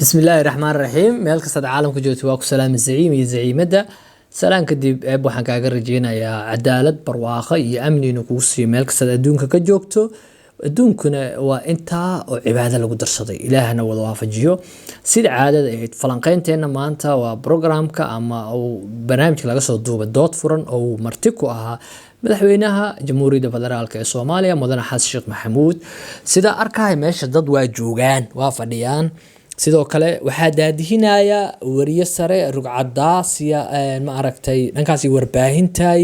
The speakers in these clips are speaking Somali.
Bismi illaahi raxmaan raxiim. Meel kastaad caalamka joogto, waa ku salaamay zaciim iyo zaciimadda. Salaan kadib, Eeb waxaan kaaga rajeynayaa cadaalad, barwaaqo iyo amni inuu kugu siiyo meel kastaad adduunka ka joogto. Adduunkuna waa intaa oo cibaado lagu darsaday, Ilaahna wada waafajiyo. Sida caadada ahayd, falanqeynteenna maanta waa programka ama uu barnaamijka laga soo duubay Dood Furan oo uu marti ku ahaa madaxweynaha Jamhuuriyadda Federaalk ee Soomaaliya, Mudane Xasan Sheekh Maxamuud. Sidaa arkaya, meesha dad waa joogaan, waa fadhiyaan. Sidoo kale waxaa daadihinaya wariye sare, rugcadaasiya, ma aragtay, dhankaasi warbaahintaay,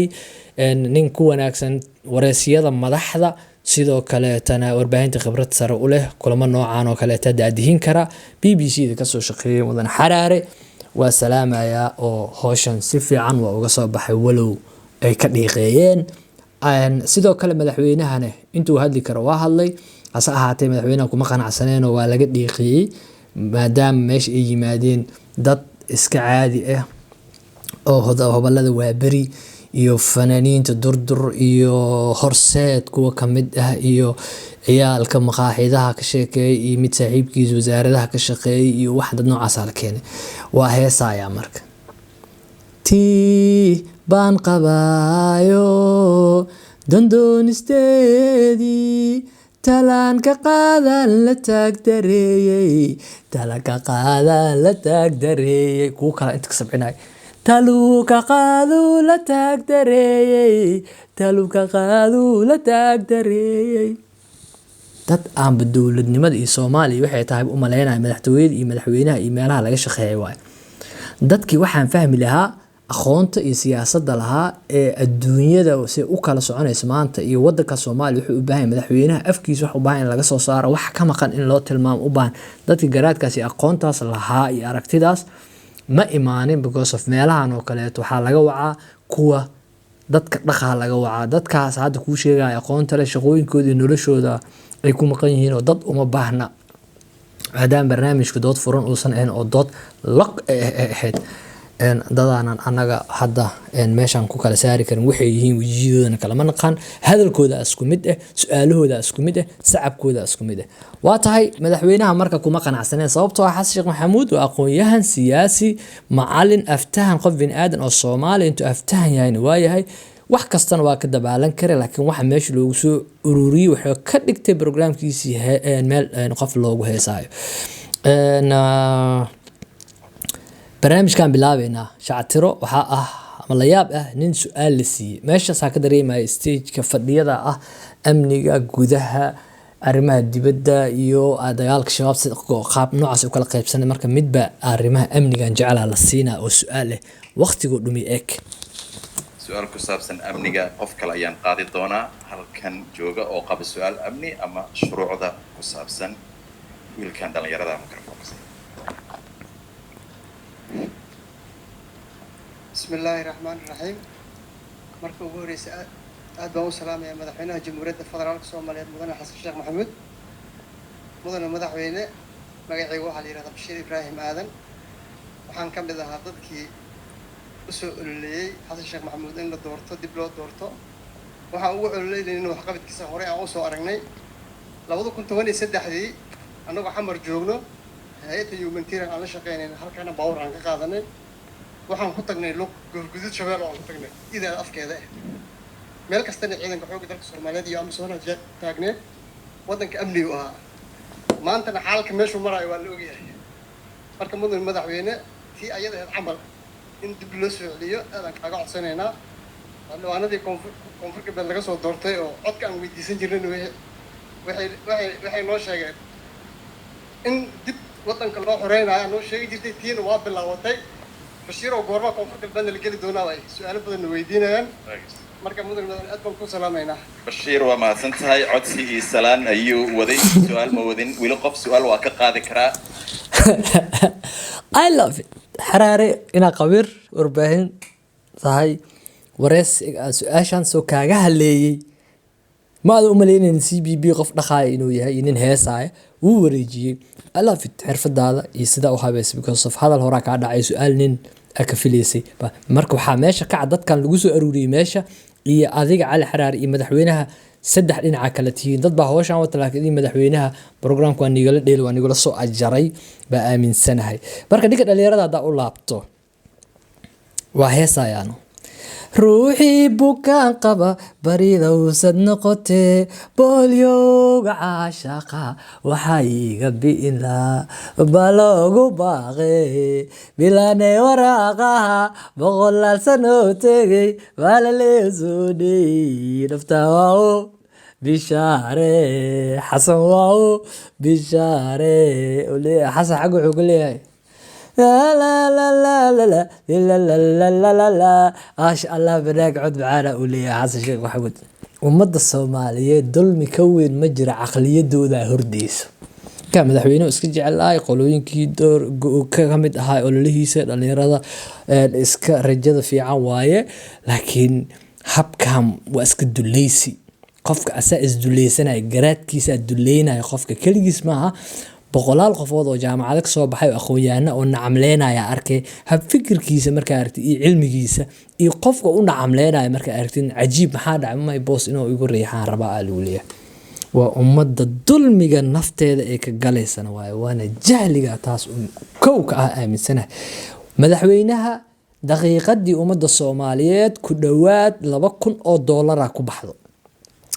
nin ku wanaagsan wareysiyada madaxda, sidoo kaleetana warbaahinta khibrad sare u leh, kulamo noocan oo kaleeta daadihin kara, BBC da kasoo shaqeeyay, Mudane Xaraare. Waa salaamayaa oo howshan si fiican waa uga soo baxay, walow ay ka dhiiqeeyeen. Sidoo kale madaxweynahana intuu hadli karo waa hadlay. Hase ahaatee, madaxweynaha kuma qanacsaneen oo waa laga dhiiqeeyey, maadaama meesha ay yimaadeen dad iska caadi ah oo hobalada Waaberi iyo fanaaniinta Durdur iyo Horseed kuwa kamid ah iyo ciyaalka maqaaxidaha ka sheekeeyay iyo mid saaxiibkiisa wasaaradaha ka shaqeeyay iyo wax dad noocaasa la keenay. Waa heesaya marka. Tii baan qabaayo dondoonisteedii, talaan ka qaadan la taagdareeyey, tala ka qaadan la taagdareeyey. Kuwo kale inta ka sabcinaya, taluu ka qaaduu la taagdareeyey, taluu ka qaaduu la taagdareeyey. Dad aanba dowladnimada iyo Soomaaliya waxay tahay u maleynaya madaxtooyada iyo madaxweynaha iyo meelaha laga shaqeeya waaye. Dadkii waxaan fahmi lahaa, aqoonta iyo siyaasadda lahaa ee adduunyada se u kala soconaysa maanta iyo wadanka Soomaaliya wuxuu u baahan yahay, madaxweynaha afkiisa wax u baahan in laga soo saaro, wax ka maqan in loo tilmaamo u baahan, dadkii garaadkaas iyo aqoontaas lahaa iyo aragtidaas ma imaanin, because of meelahan oo kaleeto waxaa laga wacaa kuwa dadka dhaqaa laga wacaa. Dadkaas hadda kuu sheegaya aqoonta leh, shaqooyinkooda iyo noloshooda ay ku maqan yihiin oo dad uma baahna. Maadaama barnaamijka Dood Furan uusan ahayn oo dood lock ahayd, dadaanan annaga hadda meeshaan ku kala saari karin waxay yihiin, wejiyadoodana kalama naqaan, hadalkooda isku mid ah, su-aalahooda isku mid ah, sacabkooda isku mid ah. Waa tahay, madaxweynaha marka kuma qanacsaneen, sababtoo ah Xasan Sheekh Maxamuud waa aqoon-yahan, siyaasi, macalin, aftahan, qof bini aadan oo Soomaali. Intuu aftahan yahayna waa yahay, wax kastana waa ka dabaalan kara, laakiin waxa meesha loogu soo ururiyey wuxuu ka dhigtay programkiisii meel qof loogu heesaayo. Barnaamijkan bilaabeynaa. Shactiro waxaa ah ama la yaab ah nin su-aal la siiyey meeshaasaa ka dareemaya stageka fadhiyada ah amniga gudaha, arrimaha dibadda iyo dagaalka Shabaab, si qaab noocaas u kala qaybsanay. Marka midba arrimaha amnigan jeclaa la siinaa oo su-aal leh, waqtigoo dhumi eg. Su-aal ku saabsan amniga qof kale ayaan qaadi doonaa halkan jooga oo qaba su-aal amni ama shuruucda ku saabsan. Wiilkan dhalinyarada microphone. Bismi illaahi raxmaan raxiim. Marka ugu horeysa, aad baan u salaamayaa madaxweynaha Jamhuuriyadda Federaalka Soomaaliyeed, Mudane Xasan Sheekh Maxamuud. Mudane madaxweyne, magacayga waxaa la yihahdaa Bashiir Ibraahim Aadan. Waxaan ka mid ahaa dadkii usoo ololeeyey Xasan Sheekh Maxamuud in la doorto, dib loo doorto. Waxaan ugu ololeynay in waxqabadkiisa horey aan usoo aragnay. 2013-dii, annagoo Xamar joogno, hay-adda humanitarian aan la shaqeynayn, halkaana baawur aan ka qaadanay, waxaan ku tagnay lug Goorgudud Shabeel oo aan ku tagnay idaada afkeeda ah. Meel kastana ciidanka xoogga dalka Soomaaliyeed iyo AMISOM taagneed. Waddanka amnigu ahaa. Maantana xaalka meeshuu maraayo waa la ogyahay. Marka, mudan madaxweyne, tii ayada ahayd camal in dib loo soo celiyo aadaan kaaga codsanaynaa. Xildhibaanadii Koonfur Galbeed laga soo doortay oo codka aan weydiisan jirnay waxay noo sheegeen in dib waddanka loo xoreynayo. Noo sheegi jirtay, tiina waa bilaabatay. Bashiir oo goorma Koonfur Galbeedna la geli doonaa ay su-aalo badanna weydiinayaan. Marka, mudan madaxweyne, aad baan ku salaamaynaa. Bashiir, waa mahadsan tahay. Codsi iyo salaan ayuu waday, su-aal ma wadin weli. Qof su-aal waa ka qaadi karaa. I love it. Xaraare, inaa qabiir warbaahin tahay, wareysiga aan su-aashan soo kaaga haleeyey, ma aada umaleynayn CBB qof dhaqaaya inuu yahay iyo nin heesaaya. Wuu wareejiyey. I love it, xirfadaada iyo sidaa u habeysay, because of hadal horaa kaa dhacay, su-aal nin aa ka filaysay. Marka waxaa meesha ka cad dadkan lagu soo aruuriyey meesha iyo adiga Cali Xaraare iyo madaxweynaha. Saddex dhinaca kale tihiin, dad baa hawshan wata, laakiin idin madaxweynaha programka waa nigala dheel, waa nigala soo ajaray baa aaminsanahay. Marka ninka dhalinyarada haddaa u laabto, waa heesayaano. Ruuxii bukaan qaba baridowsad noqotee, boolyowga caashaqa waxaa iiga bi'inlaa baloogu baaqe, bilane waraaqaha boqolaal sanoo tegey waa laleesoo dhey. Dhafta waa u bishaare, Xasan waa u bishaare. Xasan xag wuxuu ku leeyahay maasha Allah, banaag cod macaana uu leeyahay Xasan Sheekh Maxamuud. Ummadda Soomaaliyeed dulmi ka weyn ma jira, caqliyadooda hordeyso. Ka madaxweynuhu iska jecelahay qolooyinkii door ka mid ahaa ololihiisa dhalinyarada, iska rajada fiican waaye, laakiin habkan waa iska duleysi. Qofka asaa isduleysanaya, garaadkiisa duleynaya. Qofka keligiis maaha, boqolaal qofood oo jaamacado kasoo baxay oo aqoon-yahano oo nacamleynaya arkay. Hab fikirkiisa markaa aragtid iyo cilmigiisa iyo qofka u nacamleynaya markaa aragtid, cajiib. Maxaa dhacay? May boos inuu igu riixaan rabaa aa lagu leeyahay. Waa ummadda dulmiga nafteeda ee ka galaysana waaye, waana jahliga taas kow ka ah aaminsanahay. Madaxweynaha daqiiqadii ummadda Soomaaliyeed ku dhowaad $2,000 ku baxdo.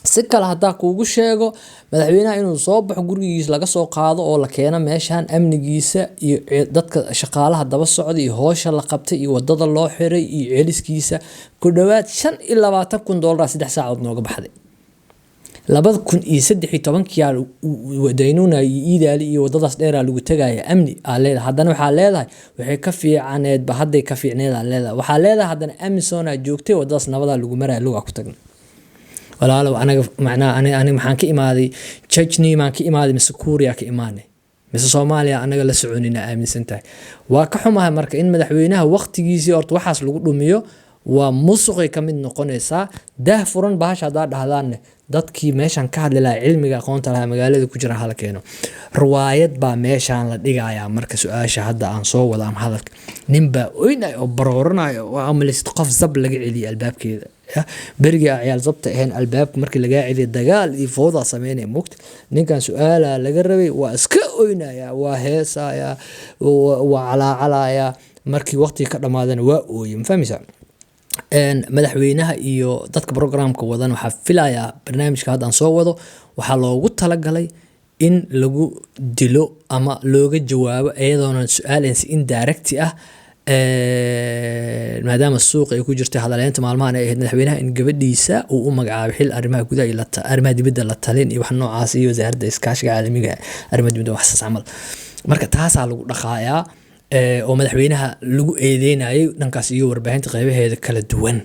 Si kale haddaa kuugu sheego, madaxweynaha inuu soo baxo, gurigiisa laga soo qaado oo la keeno meeshan, amnigiisa iyo dadka shaqaalaha daba socda iyo howsha la qabtay iyo wadada loo xiray iyo celiskiisa, ku dhowaad $25,000 3 saacadood nooga baxday. 2013-kii Daynuna iyo Iidaali iyo wadadaas dheeraa lagu tagaya, amni aa leedahay. Haddana waxaa leedahay waxay ka fiicaneedba, hadday ka fiicneed aa leedahay. Waxaa leedahay haddana Amazon aa joogtay, wadadaas nabadaa lagu maraya, lugaa ku tagna. Walaalow, anaga macnaha ani maxaan ka imaaday? Chechnya maan ka imaaday mise Kuuriya ka imaanay mise Soomaaliya? Anaga la soconina aaminsan tahay. Waa ka xumahay marka in madaxweynaha waqtigiisii horta waxaas lagu dhumiyo. Waa musuqay ka mid noqonaysaa. Daah furan bahasha haddaa dhahdaanne, dadkii meeshan ka hadli lahaa, cilmiga aqoonta lahaa, magaalada ku jira hala keeno. Riwaayad baa meeshaan la dhigayaa. Marka su-aasha hadda aan soo wada ama hadalka, nin baa oynaya oo barooranaya oo amalisid qof zab laga celiyay albaabkeeda. Berigii aa ciyaal zabta ahayn, albaabka markii lagaa celiya dagaal iyo fowdaa sameynaya mugta. Ninkan su-aalaa laga rabay, waa iska oynaya, waa heesaya, waa calaacalaya. Markii waqtiga ka dhamaadana waa ooyey. Ma fahmaysaa? Madaxweynaha iyo dadka programka wadan waxaa filayaa barnaamijka hadda aan soo wado waxaa loogu talagalay in lagu dilo ama looga jawaabo iyadoonan su-aal si indirect ah, maadaama suuqa ay ku jirtay hadaleynta maalmahan ay ahayd madaxweynaha in gabadhiisa uu u magacaabay xil arrimaha gudaha iyo arrimaha dibadda la talin iyo wax noocaas iyo wasaaradda iskaashiga caalamiga, arrimaha dibadda, waxsaas camal. Marka taasaa lagu dhaqaayaa oo madaxweynaha lagu eedeynayay dhankaas iyo warbaahinta qeybaheeda kala duwan.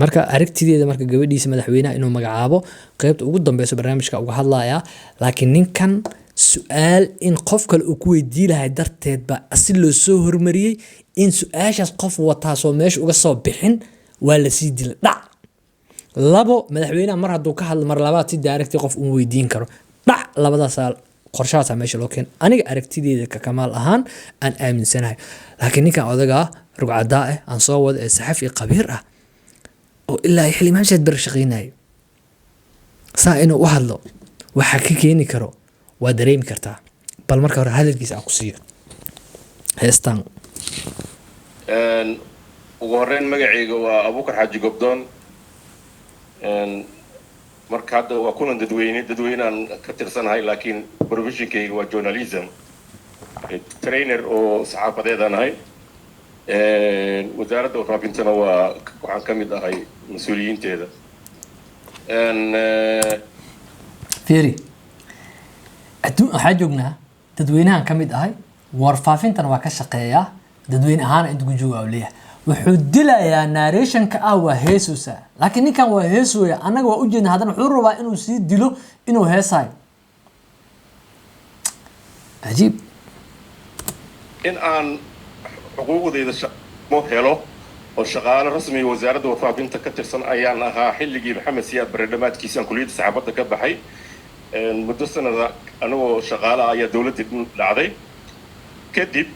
Marka aragtideeda, marka gabadhiisa madaxweynaha inuu magacaabo, qeybta ugu dambeyso barnaamijka uga hadlayaa. Laakiin ninkan su-aal in qof kale uu ku weydii lahay darteed baa si loo soo hormariyey. In su-aashaas qof wataasoo meesha uga soo bixin waa lasii dilay. Dhac labo, madaxweynaha mar hadduu ka hadlo mar labaad si direct qof uma weydiin karo. Dhac labadaasaa qorshahaasaa meesha loo keenay, aniga aragtideeda ka Kamaal ahaan aan aaminsanahay. Laakiin ninkan odagaa rugcadaa ah aan soo wado ee saxafi qabiir ah oo ilaa xilli maamsheed bar shaqeynayay, saa inuu u hadlo waxa ka keeni karo waa dareemi kartaa. Bal marka hore hadalkiisa aan ku siiyo heestaan. Ugu horreyn magacayga waa Abuukar Xaaji Gobdoon. Marka hadda waa kulan dadweyne, dadweyneaan ka tirsanahay, laakiin professionkayga waa journalism trainer oo saxaafadeedaan ahay. Wasaaradda warfaafintana waa waxaan ka mid ahay mas-uuliyiinteeda. Fiiri, adduun waxaa joognaa, dadweynahan ka mid ahay, warfaafintan waa ka shaqeeyaa, dadweyne ahaan inta ku jooga uu leeyahay. Wuxuu dilayaa narrationka ah waa heesoosa, laakiin ninkan waa heesooya, annaga waa ujeedna. Haddana wuxuu rabaa inuu sii dilo inuu heesayo. Cajiib. In aan xuquuqdayda shaqo helo oo shaqaale rasmiga wasaaradda warfaafinta ka tirsan ayaan ahaa xilligii Maxamed Siyaad Barre dhammaadkiisa aan kuliyadda saxaafadda ka baxay. Muddo sanada anagoo shaqaale ah ayaa dowladdii dhacday kadib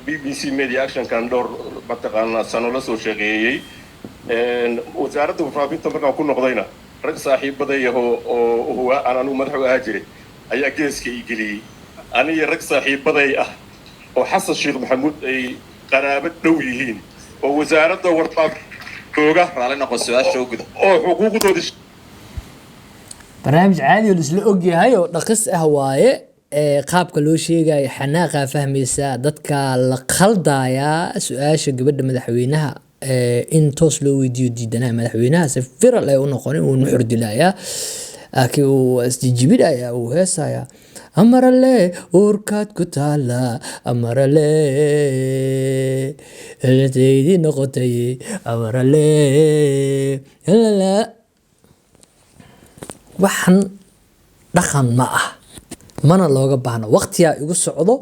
BBC Media Actionkan dhowr mataqaanaa sano la soo shaqeeyey. Wasaaradda warfaafinta markaan ku noqdayna Rag saaxiibadayahoo oo huwa aan anugu madax u ahaa jiray ayaa geeska ii geliyey, aniga rag saaxiibaday ah oo Xasan Sheekh Maxamuud ay qaraabo dhow yihiin oo wasaaradda warfaaf jooga. Raali noqo, su-aasha u gudub. Oo xuquuqdoodii Barnaamij caadi oo laisla ogyahay oo dhaqis ah waaye. Ee qaabka loo sheegayo xanaaqaa fahmaysaa, dadka la khaldayaa. Su-aasha gabadha madaxweynaha ee in toos loo weydiiyo diidanaya, madaxweynaha si viral ay u noqonin, wuu nuxur dilayaa, laakiin uu isjijibinayaa, uu heesayaa. Amarale uurkaad ku taala, amarale taydii noqotay, amarale lala. Waxan dhaqan ma ah, mana looga baahno. Waqtiyaa igu socdo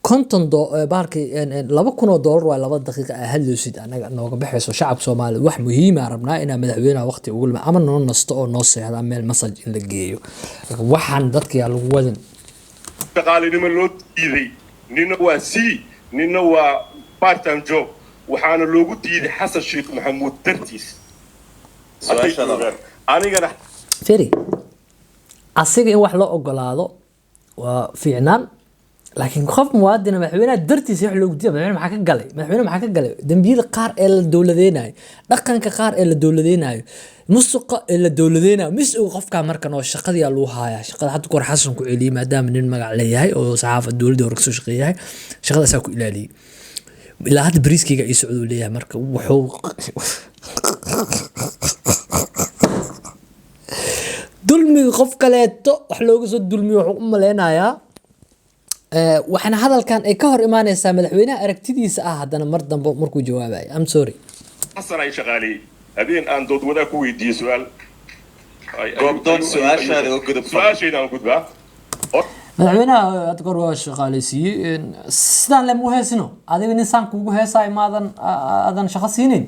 50 bahalkii $2,000 waa 2 daqiiqa aa hadloosid, anaga nooga baxayso shacabka Soomaaliya. Wax muhiima rabnaa inaa madaxweynaha waqti ugu lima ama noo nasto oo noo seexda, meel masaj in la geeyo. Waxaan dadka yaa lagu wadin. Shaqaalinimo loo diiday, nina waa c, nina waa part time job, waxaana loogu diiday Xasan Sheekh Maxamuud dartiis. Hadday Su-aashaada. joogaan. Anigana Feri, asiga in wax loo ogolaado waa fiicnaan, laakiin qof muwaadina madaxweynaha dartiisa wax loogu diiday, madaxweyne maxaa ka galay? Madaxweyne maxaa ka galay? Dembiyada qaar ee la dowladeynayo, dhaqanka qaar ee la dowladeynayo, musuqa ee la dowladeynayo, mis uu qofkaa markan oo shaqadii lagu haaya. Shaqada hadda kahor Xasan ku celiyey, maadaama nin magac leeyahay oo saxaafad dowladda hore kasoo shaqeeyahay, shaqadaasaa ku ilaaliyey. Ilaa hadda bariiskayga ii socda uu leeyahay. Marka wuxuu dulmiga qof kaleeto wax looga soo dulmiyo wuxuu u maleynayaa. Waxaana hadalkan ay ka hor imaaneysaa madaxweynaha aragtidiisa ah. Haddana mar dambe markuu jawaabayo, I'm sorry. Xasan ay shaqaaleeyey habeen aan dood wadaag ku weydiiyey su-aal. Goobdoon, su-aashaada u gudub. Su-aashayda aan gudbaa. Madaxweynaha hadda kahor waa shaqaaleysiiyey, sidaan lema u heesino. Adiga nin saan kuugu heesaayo maadan aadan shaqo siinin.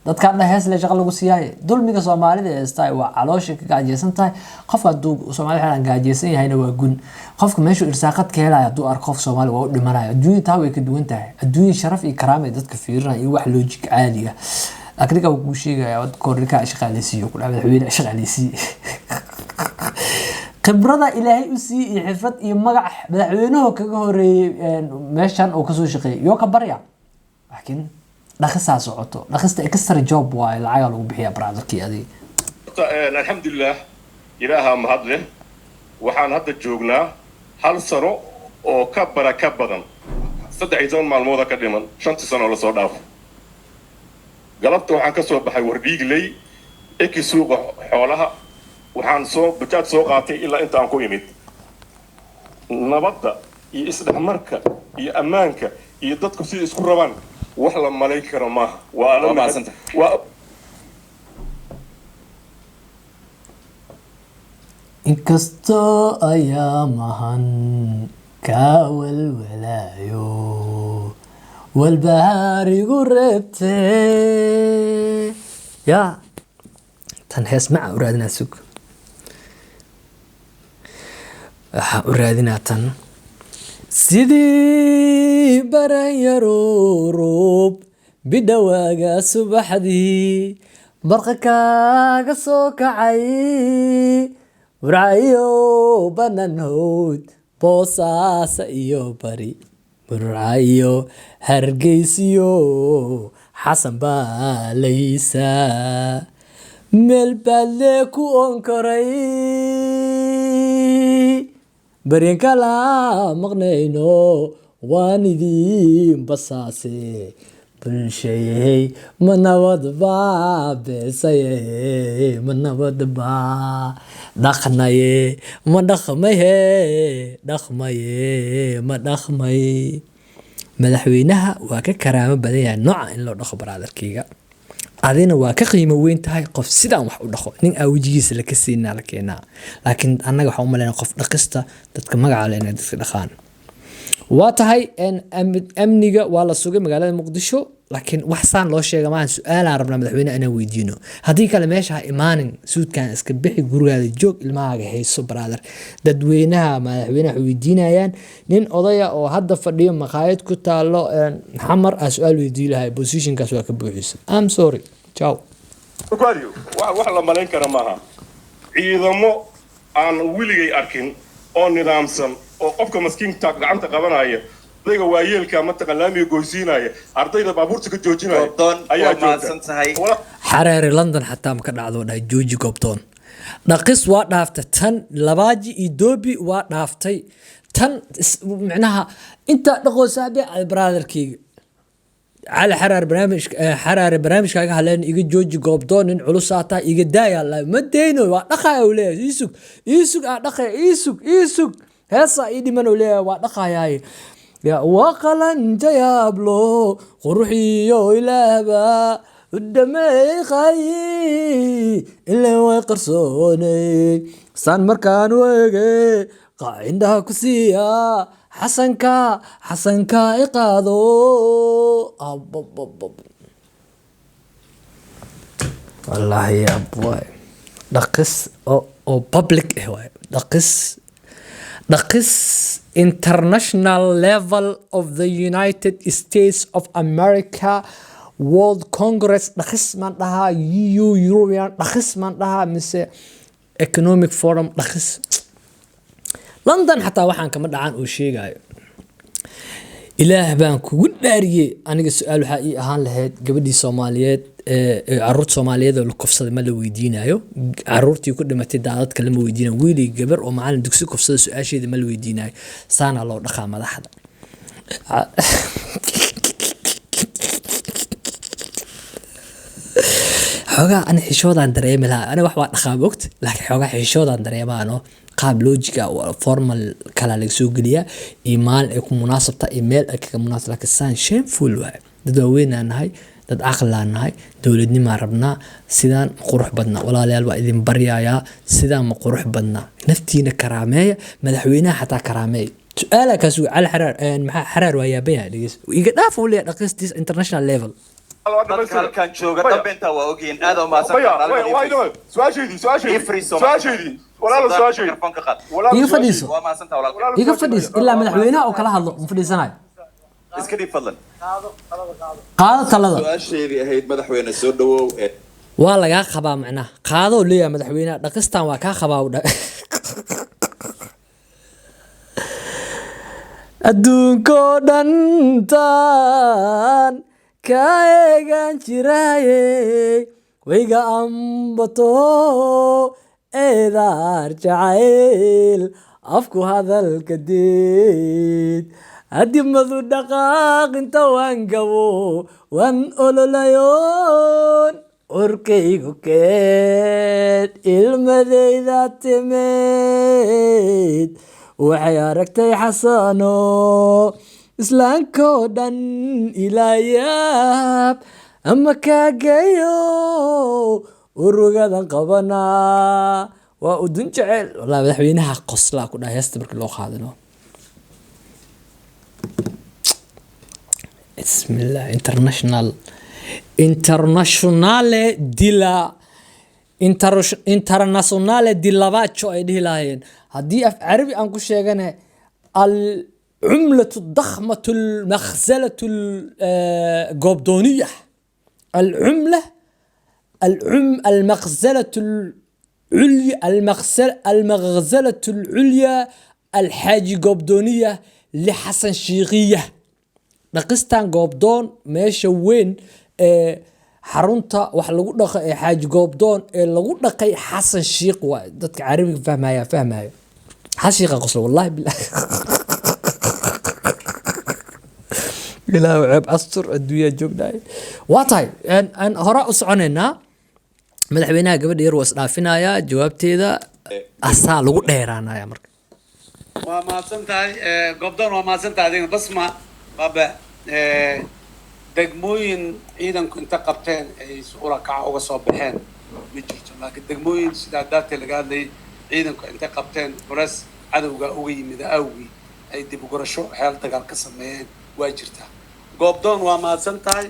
Dadkaan dha hees le shaqa lagu siiyaaye. Dulmiga Soomaalida ee heestaay waa caloosha ka gaajeysan tahay. Qofka hadduu Soomaalida xelaan gaajeysan yahayna waa gun. Qofka meeshuu irsaaqad ka helayo hadduu arko qof Soomaali waa u dhimanayo. Adduunya taa way ka duwan tahay. Adduunya sharaf iyo karaama ay dadka fiirinaya iyo wax logic caadi ah, laakiin ninkaa wuu kuu sheegaya hadda kahor ninkaa shaqaaleysiiyo ku dhaha madaxweyne shaqaaleysiiye. Khibrada Ilaahay u siiyey iyo xirfad iyo magac madaxweynuhu kaga horeeyey meeshan uu kasoo shaqeeyey yoo ka barya, laakiin dhaqisaa socoto. Dhaqista extra job waaye, lacagaa lagu bixiyaa brotherkii adiga. Horta, alxamdulilah, Ilaaha mahad leh. Waxaan hadda joognaa hal sano oo ka baraka badan, 13 maalmooda ka dhiman 5-tii sano oo lasoo dhaafo. Galabta waxaan ka soo baxay Wardhiigley eki suuqa xoolaha, waxaan soo bajaaj soo qaatay ilaa inta aan ku imid. Nabadda iyo isdhexmarka iyo ammaanka iyo dadku sida isku rabaan wax la malayn karo maaha. Waa alla Waa mahadsantahay. Waa Inkastoo ayaa mahan kaa walwalaayo walbahaar igu reebtee ya tan hees maca u raadinaa, sug, waxaa u raadinaa tan. Sidii baran yaruurub bidhawaaga subaxdii barqa kaaga soo kacay, Burcayo banan howd, Boosaasa iyo bari, Burcayo Hargeysiyo Xasan baa laysaa, meel baadlee ku onkoray, baryan kala maqnayno, waan idin basaase bulshayey, ma nabadba beesaye, ma nabadba dhaqnaye, ma dhaqmaye, dhaqmaye, ma dhaqmay. Madaxweynaha waa ka karaamo badan yahay nooca in loo dhaqo, brotherkeyga. Adina waa ka qiimo weyn tahay qof sidaan wax u dhaqo. Nin aa wejigiisa laka siinaa la keenaa, laakiin annaga waxaan u malaynaa qof dhaqista dadka magaca leh inay dadka dhaqaan. Waa tahay amniga waa la sugay magaalada Muqdisho, laakiin wax saan loo sheega maaha. Su-aalaan rabnaa madaxweyne inaan weydiino. Haddii kale meesha ha imaanin, suudkan iska bixi, gurigaada joog, ilmahaaga hayso, brother. Dadweynaha madaxweynaha waxay weydiinayaan nin odaya oo hadda fadhiyo maqaayad ku taalo Xamar aa su-aal weydii lahay, positionkaas waa ka buuxisa. I'm sorry, ciao. Ukaadiyo, wax la malayn kara maaha. Ciidamo aan weligay arkin oo nidaamsan oo qofka maskiinta gacanta qabanaya, odayga waayeelka mataqan laamiga goysiinaya, ardayda baabuurta ka joojinaya Goobdoon, ayaa waa joogta. mahadsan tahay. Xareeri London xataa ma ka dhacdo dhahay. Jooji Goobdoon, dhaqis waa dhaaftay tan, labaaji iyo doobi waa dhaaftay tan. Micnaha intaa dhaqoo saabe brotherkeyga Cali Xaraar, barnaamij Xaraare, barnaamijkaaga haleen iga jooji. Goobdoon nin culusaa tahay, iga daaya. La ma deyno, waa dhaqaya uu leeyahay. Iisug, iisug, aa dhaqaya, iisug, iisug, heesaa ii dhiman uu leeyahay, waa dhaqayaaye. Ya waa qalanja yaablo quruxiyo ilaahba u dhameeyey qayi ilaa way qarsoonay saan markaan u ege qaa indhaha ku siiya. Xasanka, xasanka i qaado. Abababab. Wallaahi yaab waay, dhaqis oo public ah waay, dhaqis, dhaqis international level of the United States of America World Congress dhaqis maan dhahaa, EU European dhaqis maan dhahaa, mise Economic Forum dhaqis. London xataa waxaan kama dhacaan uu sheegayo. Ilaah baan kugu dhaariyey, aniga su-aal waxaa ii ahaan lahayd: gabadhii Soomaaliyeed ee caruurta Soomaaliyeed oo la kufsaday ma la weydiinayo? Caruurtii ku dhimatay daadadka lama weydiinayo? Wiilii gabar oo macalin dugsi kufsada su-aasheeda ma la weydiinayo? Saana loo dhaqaa madaxda. Xoogaa ani xishoodaan dareemi lahaa. Ani wax waa dhaqaa moogta, laakiin xoogaa xishoodaan dareemaano. Qaab logic-ga formal kala laga soo geliyaa iyo maalin ay ku munaasabta iyo meel ay kaga munaasab, laakiin saan shameful waay. Dad waaweynaa nahay, dad caqlaa nahay, dowladnimaa rabnaa. Sidaan ma qurux badna, walaalayaal, waa idin baryayaa. Sidaan ma qurux badna, naftiina karaameeya, madaxweynaha xataa karaameeya. Su-aala kaas Cali Xaraar maxaa Xaraar waa yaaban yahay. Dhegeys, iga dhaaf uu leeyahay dhaqistis international level. Dadka halkan jooga dambe intaa waa ogyihiin. Aad u mahadsan. Su-aashaydii, su-aashaydii, su-aashaydii, walaalo, su-aashaydii. Mikrofoonka qaad. Iga fadhiiso. Waa mahadsantaha, walaalkay. Iga fadhiis ilaa madaxweynaha oo kala hadlo ma fadhiisanayo. Iska dhiib fadlan. Qaado talada. Su-aasheedii ahayd, madaxweyne soo dhawow ee Waa lagaa qabaa, macnaha qaadoo leeyahay madaxweynaha, dhaqistan waa kaa qabaa u dha. Adduunkoo dhan taan ka eegan jiraayey wayga ambato eedaar jacayl afku hadalka deed hadimadu dhaqaaq inta waan gabo waan ololayoon urkaygu keen ilmadayda timid waxay aragtay xasano islaankoo dhan ilaayaab ama kaagayo urugadan qabanaa waa udun jecel. Wallahi madaxweynaha qoslaa ku dhahay heesta markii loo qaadino. Bismillah, international, internationale dila internationale di lavacho ay dhihi lahaayeen haddii af carabi aan ku sheegane, alcumlatu dakhmatu almakhzalatu goobdooniya, alcumla المغزلة العليا، المغزلة العليا الحاجي قبدونية لحسن شيخية. Dhaqistan Goobdoon meesha weyn ee xarunta wax lagu dhaqo ee Xaaji Goobdoon ee lagu dhaqay Xasan Shiikh waay. Dadka carabiga fahmaya fahmayo. Xasan Shiikha qoslo, wallahi bilah. Ilaahu ceeb astur, adduunyaa joognaay. Waa tahay, aan hore u soconaynaa. Madaxweynaha gabadha yar waa isdhaafinayaa, jawaabteeda asaa lagu dheeraanaya marka. Waa mahadsan tahay Goobdoon, waa mahadsan tahay adigna. Basma baaba degmooyin ciidanku inta qabteen ay ula kaca uga soo baxeen ma jirto, laakiin degmooyin sidaa daartee laga hadlayay ciidanku intay qabteen culays cadowga uga yimid awgii ay dib u gurasho xeel dagaal ka sameeyeen waa jirtaa. Goobdoon, waa mahadsan tahay.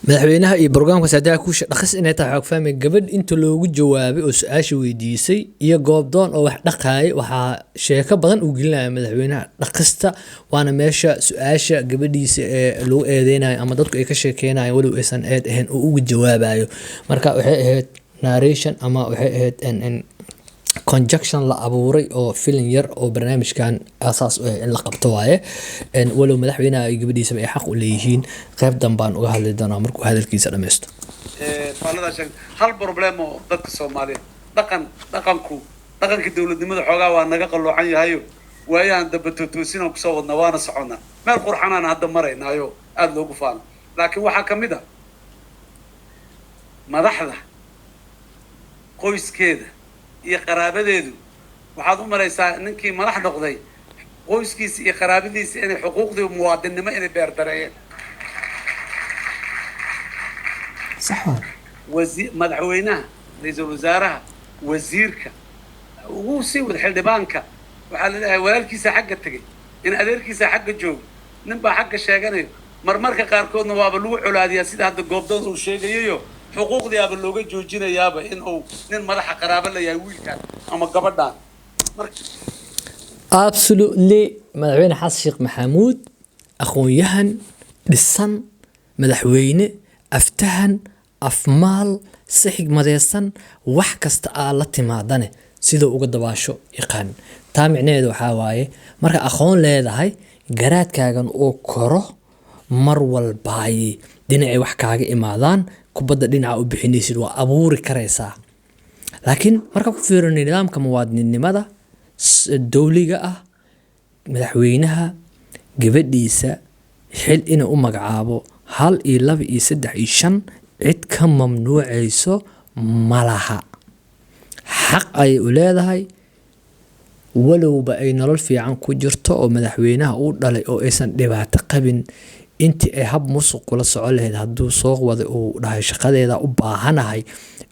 Madaxweynaha iyo barnaamijka saadaha kuusha dhaqis inay tahay xog fahmay gabadh inta loogu jawaabay oo su-aasha weydiisay iyo goobdoon oo wax dhaqaayay. Waxaa sheeko badan uu gelinaya madaxweynaha dhaqista, waana meesha su-aasha gabadhiisa ee lagu eedeynayo ama dadku ay ka sheekeynayan, walow aysan eed ahayn, oo uga jawaabayo. Marka waxay ahayd narration ama waxay ahayd conjunction la abuuray oo filin yar oo barnaamijkan asaas u ah in la qabto waaye. Walow madaxweynaha iyo gabadhiisaba ay xaq u leeyihiin. Qayb dambaan uga hadli doonaa markuu hadalkiisa dhammaysto. Faallada sheeg, hal problem oo dadka Soomaaliyeed dhaqan dhaqanku dhaqankii dowladnimada xoogaa waa naga qalloocan yahayo. Waayahan dambe tootoosinaan kusoo wadnaa, waana soconnaa, meel qurxanaan hadda maraynaayo, aada loogu faano. Laakiin waxaa ka mid a madaxda qoyskeeda iyo qaraabadeedu, waxaad u malaysaa ninkii madax noqday qoyskiisa iyo qaraabadiisa inay xuquuqdii muwaadinnimo inay beerdareeyeen. Sax waa. Madaxweynaha, ra-iisul wasaaraha, wasiirka ugu sii wada, xildhibaanka, waxaa la leeyahay walaalkiisa xagga tegey, in adeerkiisa xagga jooga, nin baa xagga sheeganayo. Marmarka qaarkoodna waaba lagu colaadiyaa, sida hadda goobdood uu sheegayayo, xuquuqdiiaba looga joojinayaaba in uu nin madaxa qaraabo la yahay wiilkan ama gabadhan. Marka Absolutely, madaxweyne Xasan Sheekh Maxamuud, aqoon-yahan dhisan, madaxweyne aftahan, afmaal, si xigmadeysan, wax kasta aa la timaadane siduu uga dabaasho yaqaan. Taa micnaheedu waxaa waaye, marka aqoon leedahay, garaadkaagan uu koro, mar walbaay dhinacay wax kaaga imaadaan, kubadda dhinaca u bixinaysid waa abuuri karaysaa. Laakiin marka ku fiirino nidaamka muwaadininnimada dowliga ah, madaxweynaha gabadhiisa xil inuu u magacaabo hal iyo laba iyo saddex iyo shan, cid ka mamnuucayso ma laha. Xaq ayay u leedahay, walowba ay nolol fiican ku jirto oo madaxweynaha uu dhalay oo aysan dhibaato qabin. Intii ay hab musuq kula socon lahayd, hadduu soo waday uu dhahay shaqadeeda u baahanahay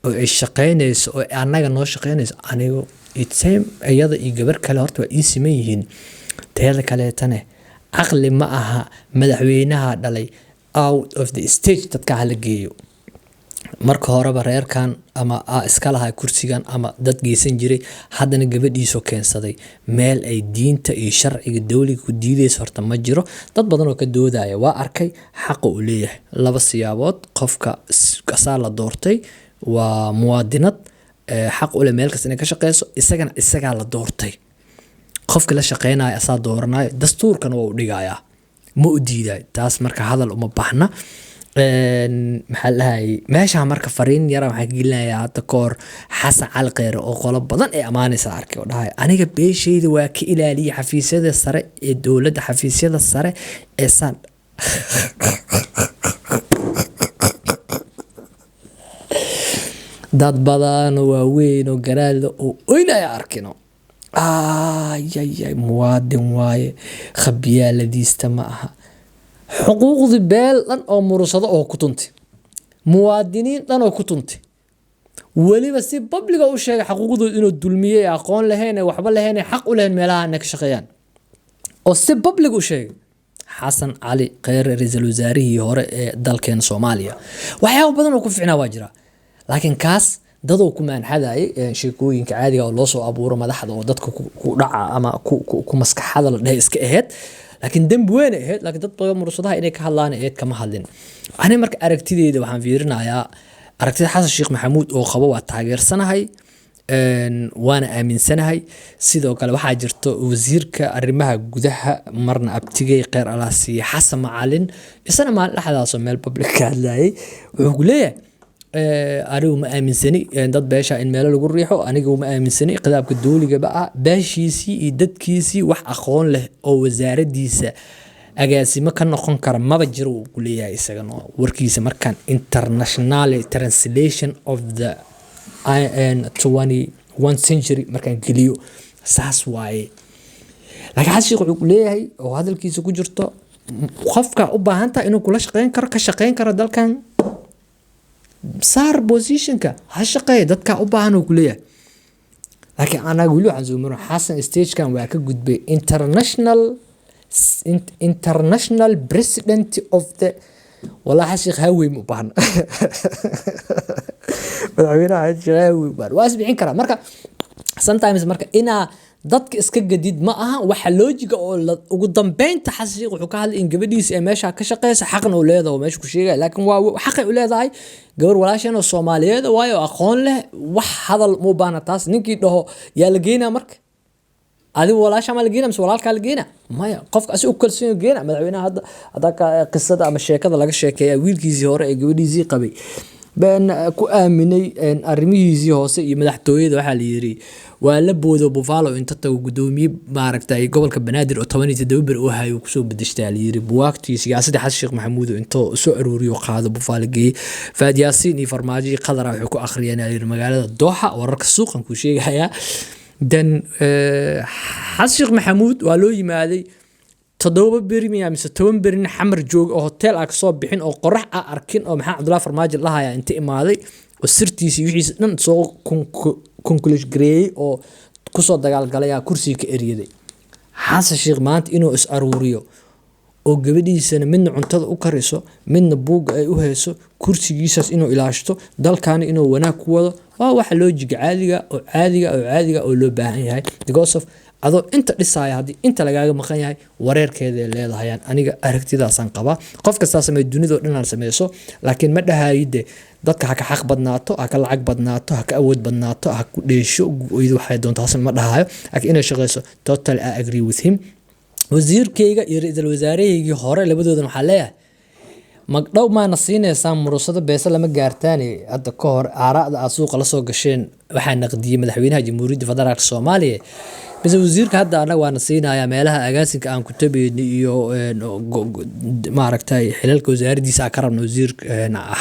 oo ay shaqaynayso oo annaga noo shaqaynayso, anigu it's same, iyada iyo gabar kale horta waa ii siman yihiin. Teeda kaleetane, caqli ma aha madaxweynaha dhalay out of the stage dadka hala geeyo. Marka horeba reerkan ama aa iska lahaa kursigan ama dad geysan jiray, haddana gabadhiisoo keensaday meel ay diinta iyo sharciga dowliga ku diideysa horta ma jiro. Dad badan oo ka doodaya waa arkay. Xaqa uu leeyahay laba siyaabood: qofka asaa la doortay, waa muwaadinad xaq u leh meel kasta inay ka shaqeyso. Isagana isagaa la doortay, qofka la shaqeynaya asaa dooranayo, dastuurkana waa u dhigayaa, ma u diidayo taas. Marka hadal uma baahna. Maxaa la dhahayay meesha? Marka fariin yara waxaan ka gelinayaa. Hadda ka hor Xasan Cali Kheyre oo qolo badan ee ammaanaysa arkay oo dhahay aniga beeshayda waa ka ilaaliyay xafiisyada sare ee dowladda, xafiisyada sare ee saan. Dad badan oo waaweyn oo garaadla oo oynaya arkino, ayayay, muwaadin waaye, khabyaaladiista ma aha. Xuquuqdii beel dhan oo murursado oo ku tuntay, muwaadiniin dhan oo ku tuntay, weliba si public ah u sheegay xaquuqdooda inuu dulmiyey, aqoon lahayn ee waxba lahayn ee xaq u lahayn meelaha inay ka shaqeeyaan, oo si public u sheegay Xasan Cali Kheyre, ra-iisul wasaarihii hore ee dalkeena Soomaaliya. Waxyaabo badan oo ku fiicnaa waa jira, laakiin kaas dadoo ku maanxadayay sheekooyinka caadiga oo loo soo abuuro madaxda oo dadka ku dhaca ama ku maskaxada la dhehe iska ahayd, laakiin dembi weyn ay ahayd. Laakiin dad badan mursadaha inay ka hadlaan ahayd, kama hadlin. Ani marka aragtideyda waxaan fiirinayaa aragtida Xasan Sheekh Maxamuud oo qabo, waa taageersanahay, waana aaminsanahay. Sidoo kale waxaa jirto wasiirka arrimaha gudaha, marna abtigey, kheyr Allah siiye, Xasan Macalin, isna maalin dhexdaasoo meel public ka hadlayay wuxuu ku leeyahay anigu ma aaminsani dad beesha in meelo lagu riixo, anigu ma aaminsani khidaabka dowligaba ah. Beeshiisii iyo dadkiisii wax aqoon leh oo wasaaradiisa agaasimo ka noqon kara maba jiro, uu ku leeyahay isagana warkiisa. Markaan international translation of the 21 century markaan geliyo, saas waaye. Laakiin Xasan Sheekh wuxuu ku leeyahay oo hadalkiisa ku jirto, qofka u baahan tahay inuu kula shaqeyn karo, ka shaqeyn karo dalkan, saar positionka, ha shaqeeya, dadka u baahan, uu ku leeyahay. Laakiin anaga weli waxaan soo marin Xasan stagekan waa ka gudbay, international president of the Wallahi Xasan Sheekh highway ma u baahna. Madaxweynaha Xasan Sheekh highway u baahna, waa isbixin karaa. Marka sometimes marka inaa dadka iska gadid ma aha waxa logic-ga oo ugu dambeynta. Xasan Sheekh wuxuu ka hadlay in gabadhiisa ee meesha ka shaqeysa xaqna u leedahay oo meesha ku sheegaya, laakiin waa xaqay u leedahay gabar walaasheen oo Soomaaliyeed waayo aqoon leh. Wax hadal ma u baahna taas. Ninkii dhaho yaa la geynaa marka adiga walaasha ma la geynaa mise walaalkaa la geynaa? Maya, qofka asi u kalsoon geynaa. Madaxweynaha hadda hadda qisada ama sheekada laga sheekeeya, wiilkiisii hore ee gabadhiisii qabay been ku aaminay arrimihiisii hoose iyo madaxtooyada, waxaa la yiri waa la boodo Buffalo inta tago gudoomiye maaragtay gobolka Banaadir oo 17 ber uu hayo kusoo bedeshtaa la yiri buwaagtii siyaasadda Xasan Sheekh Maxamuud oo intoo soo aruuriyo qaado Buffalo geeyey. Faad Yaasiin iyo Farmaajo iyo Qadar waxay ku akhriyeen la yiri magaalada Dooxa. Wararka suuqan kuu sheegayaa. Dan Xasan Sheekh Maxamuud waa loo yimaaday 7 beri miya mise 10 beri, nin Xamar jooga oo hotel ah kasoo bixin oo qorax ah arkin oo Maxamed Cabdullahi Farmaajo lahaya inta imaaday oo sirtiisa iyo wixiisa dhan soo conclusion gareeyey oo kusoo dagaalgalaya kursiga ka eryaday. Xasan Sheekh maanta inuu is aruuriyo oo gabadhiisana midna cuntada u kariso, midna buugga ay u hayso, kursigiisaas inuu ilaashto, dalkaana inuu wanaag ku wado, waa waxa logic-ga caadiga oo caadiga oo caadiga oo loo baahan yahay, because of adoo inta dhisaya haddii inta lagaaga maqan yahay wareerkeeday leedahayaan. Aniga aragtidaasaan qabaa. Qof kastaa sameey, dunidoo dhan aan sameyso, laakiin ma dhahayide dadka ha ka xaq badnaato, ha ka lacag badnaato, ha ka awood badnaato, ha ku dheesho iyadu waxay doonto hasan ma dhahayo, laakiin inay shaqeyso, totally I agree with him. Wasiirkayga iyo ra-iisul wasaarahaygii hore labadoodan waxaa leeyahay magdhow maana siinaysaa murusado beese lama gaartaane. Hadda ka hor aaraa'da aad suuqa lasoo gasheen waxaa naqdiyey madaxweynaha Jamhuuriyadda Federaalka Soomaaliya mise wasiirka hadda annaga waana siinayaa meelaha agaasinka aan ku tabayni iyo maaragtay xilalka wasaaraddiisa aan ka rabno. Wasiir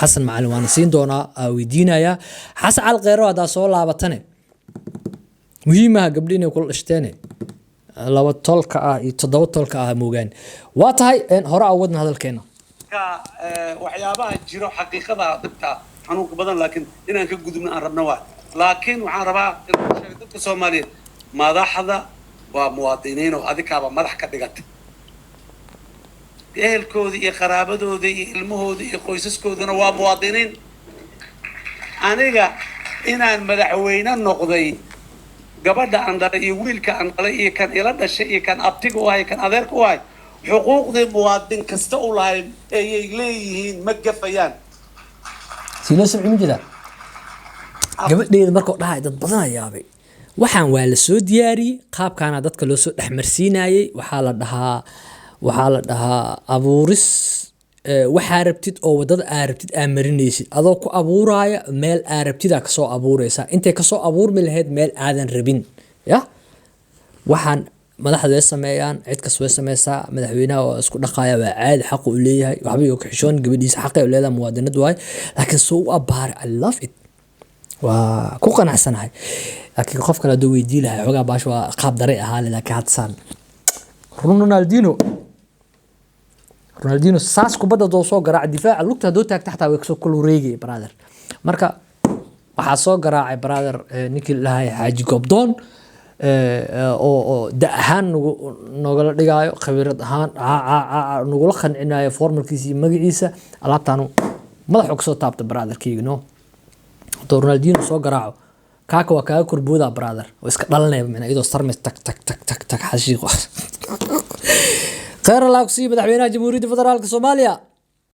Xasan Macalin waana siin doonaa, aa weydiinayaa. Xasan Cali Kheyro haddaa soo laabatane muhiimaha gabdhi inay kula dhashteene laba tolka ah iyo toddoba tolka ah moogaan. Waa tahay, hore aan wadna hadalkeena. Marka waxyaabaha jiro xaqiiqada dhibta xanuunka badan, laakiin inaan ka gudubno aan rabno waa. Laakiin waxaan rabaa inaan sheego dadka Soomaaliyeed, madaxda waa muwaadiniin oo adikaaba madax ka dhigata, ehelkooda iyo qaraabadooda iyo ilmahooda iyo qoysaskooduna waa muwaadiniin. Aniga inaan madaxweyne noqday, gabadha aan dhalay iyo wiilka aan dhalay iyo kan ila dhashay iyo kan abtiga u ahay, kan adeerka u ahay, xuquuqdii muwaadin kasta u lahay ayay leeyihiin, ma gafayaan. Sii loo sabci ma jiraa gabadheeda markuu dhahay dad badan ayaa yaabay. Waxaan waa la soo diyaariyey, qaabkaana dadka loo soo dhexmarsiinayey. Waxaa la dhahaa abuuris. Waxaa rabtid oo wadada aa rabtid aa marinaysid, adoo ku abuuraya meel aa rabtidaa kasoo abuureysaa intay kasoo abuurmi lahayd meel aadan rabin. Ya waxaan madaxda way sameeyaan, cid kasta way sameysaa. Madaxweynaha waa isku dhaqaya, waa caadi, xaqu u leeyahay, waxba iyo ka xishoon. Gabadhiisa xaqay u leedahay, muwaadinad waaye, laakiin soo u abaaray, I love it, waa ku qanacsanahay. Laakiin qof kale hadduu weydii lahay xoogaa baash waa qaab daray ahaa. Laakiin hadda saan Ronaldinho saas kubadda hadduu soo garaaca difaaca lugta hadduu taagta xataa way kasoo kul wareegay, brother. Marka waxaa soo garaacay, brother, ninkii la dhahay Xaaji Goobdoon, oo da ahaan nagu nogala dhigaayo, khibrad ahaan nagula qancinayo, formalkiisa iyo magaciisa alaabtaanu madaxu kasoo taabta, brotherkeyga. No, hadduu Ronaldinho soo garaaco kaaka waa kaaga korboodaa, brother, oo iska dhalanaya micnaa iyadoo sarmes tag tag tag tag tag. Xashiiqo kheyr Allah ku siiyo madaxweynaha Jamhuuriyadda Federaalka Soomaaliya.